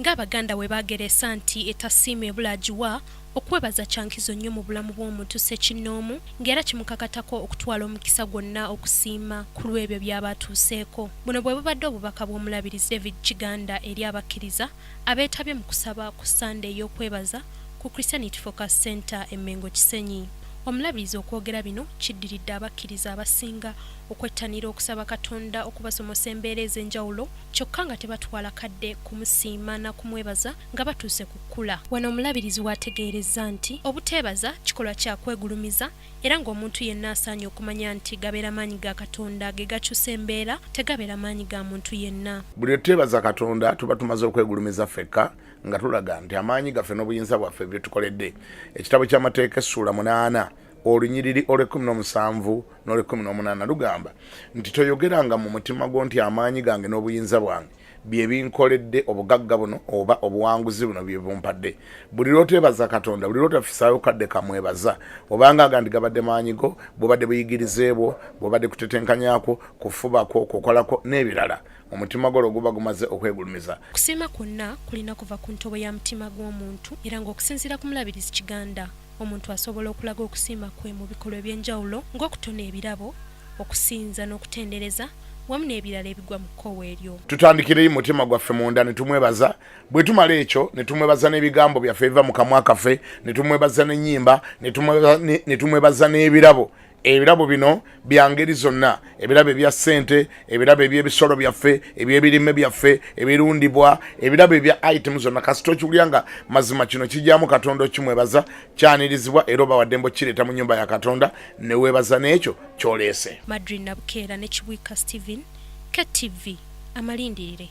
Ng'Abaganda bwe baagereesa nti etasiima ebula agiwa, okwebaza kya nkizo nnyo mu bulamu bw'omuntu ssekinnoomu ng'era kimukakatako okutwala omukisa gwonna okusiima ku lw'ebyo by'aba atuuseeko. Buno bwe bubadde obubaka bw'Omulabirizi David Kiganda eri abakkiriza abeetabye mu kusaba ku Ssande ey'okwebaza ku Christianity Focus Centre e Mengo Kisenyi. Omulabirizi okwogera bino kiddiridde abakkiriza abasinga okwettanira okusaba Katonda okubasomosa embeera ez'enjawulo kyokka nga tebatwala kadde kumusiima na kumwebaza nga batuuse ku kkula. Wano Omulabirizi w'ategeerezza nti obuteebaza kikolwa kya kwegulumiza era ng'omuntu yenna asaanye okumanya nti gabeera maanyi ga Katonda ge gakyusa embeera tegabeera maanyi ga muntu yenna. Buli lwe tuteebaza Katonda tuba tumaze okwegulumiza ffekka nga tulaga nti amaanyi gaffe n'obuyinza bwaffe bye tukoledde. Ekitabo ky'Amateeka essuula munaana olunyiriri olw'ekkumi n'omusanvu n'olw'ekkumi n'omunaana lugamba nti toyogeranga mu mutima gwo nti amaanyi gange n'obuyinza bwange bye binkoledde obugagga buno oba obuwanguzi buno bye bumpadde. Buli lw'oteebaza Katonda, buli lw'otafisaayo kadde kamwebaza, obanga aga nti gabadde maanyi go, bubadde buyigirize bwo, bubadde kutetenkanyakwo, kufubakwo, kukolako n'ebirala, omutima gwo olwo guba gumaze okwegulumiza. Okusiima kwonna kulina kuva ku ntobo ya mutima gw'omuntu era ng'okusinziira ku Mulabirizi Kiganda, Omuntu asobola okulaga okusiima kwe mu bikolwa eby'enjawulo ng'okutona ebirabo, okusinza n'okutendereza wamu n'ebirala ebigwa mu kkowe eryo. Tutandikira eri mutima gwaffe munda ne tumwebaza. Bwe tumala ekyo ne tumwebaza n'ebigambo byaffe ebiva mu kamwa kaffe, ne tumwebaza n'ennyimba, ne tumwebaza n'ebirabo. Ebirabo bino bya ngeri zonna, ebirabo ebya ssente, ebirabo eby'ebisolo byaffe, eby'ebirime byaffe ebirundibwa, ebirabo ebya item zonna. Kasita okiwulira nga mazima kino kijyamu Katonda okimwebaza, kyanirizibwa era oba waddembe okukireeta mu nnyumba ya Katonda ne weebaza n'ekyo ky'oleese. Madrine Nabukeera ne Kibwika Steven, KTV, Amalindirire.